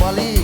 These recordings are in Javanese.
kembali.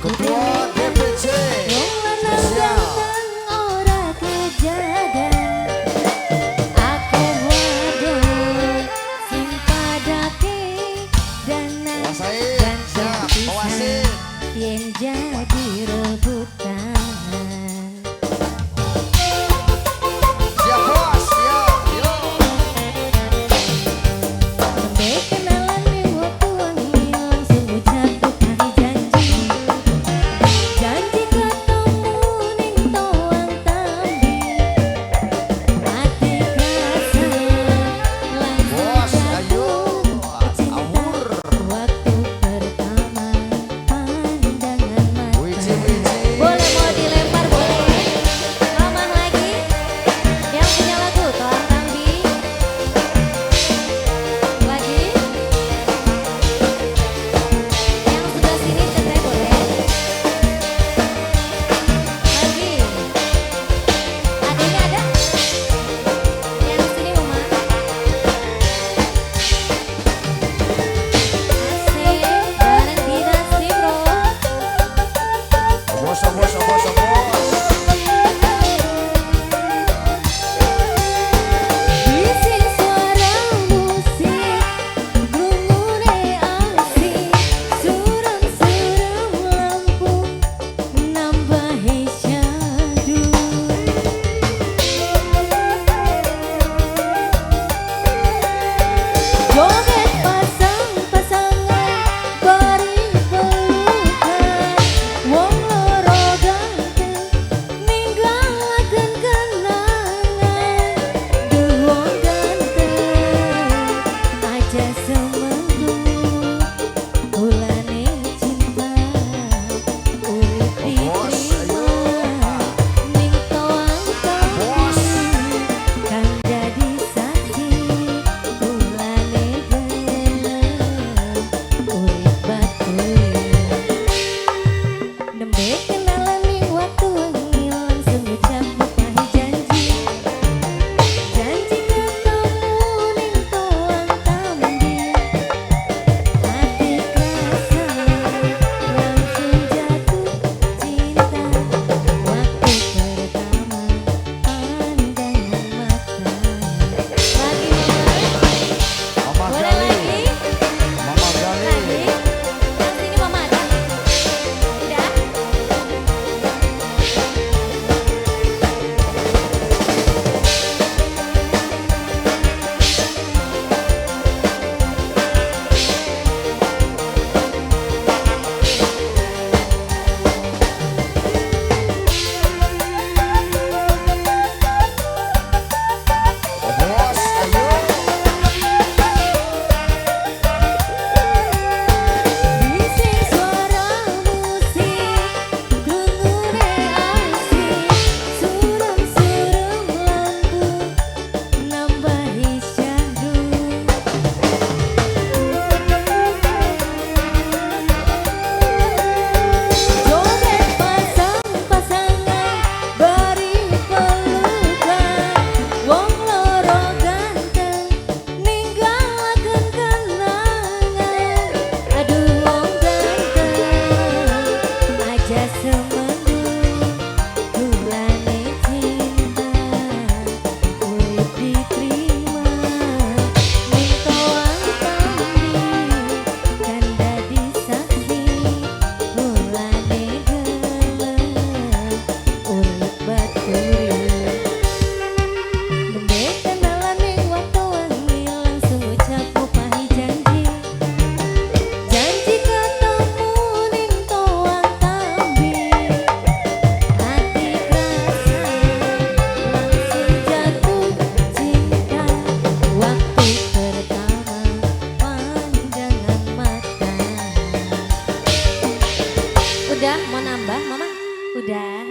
Ketua DPC spesial. Siap, wasit. Yang jadi rebutan. Siap bos, siap, yo. Sampai kenalan ning waktu wengi langsung ucap tukang janji. Janji ketemu ning toang tambi. Ati kerasa langsung Bos, ayo. jatuh cinta. Awur. Waktu pertama pandangan mata. Wiji, wiji. Boleh mau dilempar boleh. Mamah lagi. Yang punya lagu Toang Tambi. Lagi. Yang sebelah sini teteh boleh. Lagi. Adanya ada? Yang sini Mama. Asik, bareng dinasti bro. Bos, bos, bos, bos. Bising suara musik, grungune asik, suram-suram lampu nambahi syahdu. Joget pasang-pasangan bari pelukan, wong loro ganteng ninggalaken kenangan. Duh wong ganteng aja semenggu, kulane cinta urip Bos, diterima ning toang Bos. tambi kang jadi saksi kulane gelem urip baturi. Nembe kenalan ning waktu wengi langsung ucap lupahi janji. Janji ketemu ning toang tambi. Ati kerasa langsung jatuh cinta. Waktu pertama pandangan mata. Lagi Mama. Mama Boleh Gali. lagi? Mama Gali. Lagi? Yang sini Mama ada? Udah? Bos, ayo. Bising suara musik, grungune asik, suram-suram lampu nambahi syahdu. Joget pasang-pasangan bari pelukan, wong loro ganteng ninggalaken kenangan. Aduh wong ganteng aja semenggu, kulane cinta urip diterima ning toang tambi kan dadi saksi kulane gelem urip baturi. Nembe kenalan ning waktu wengi langsung ucap upahi janji. Janji ketemu ning toang tambi. Udah mau nambah, Mama? Udah.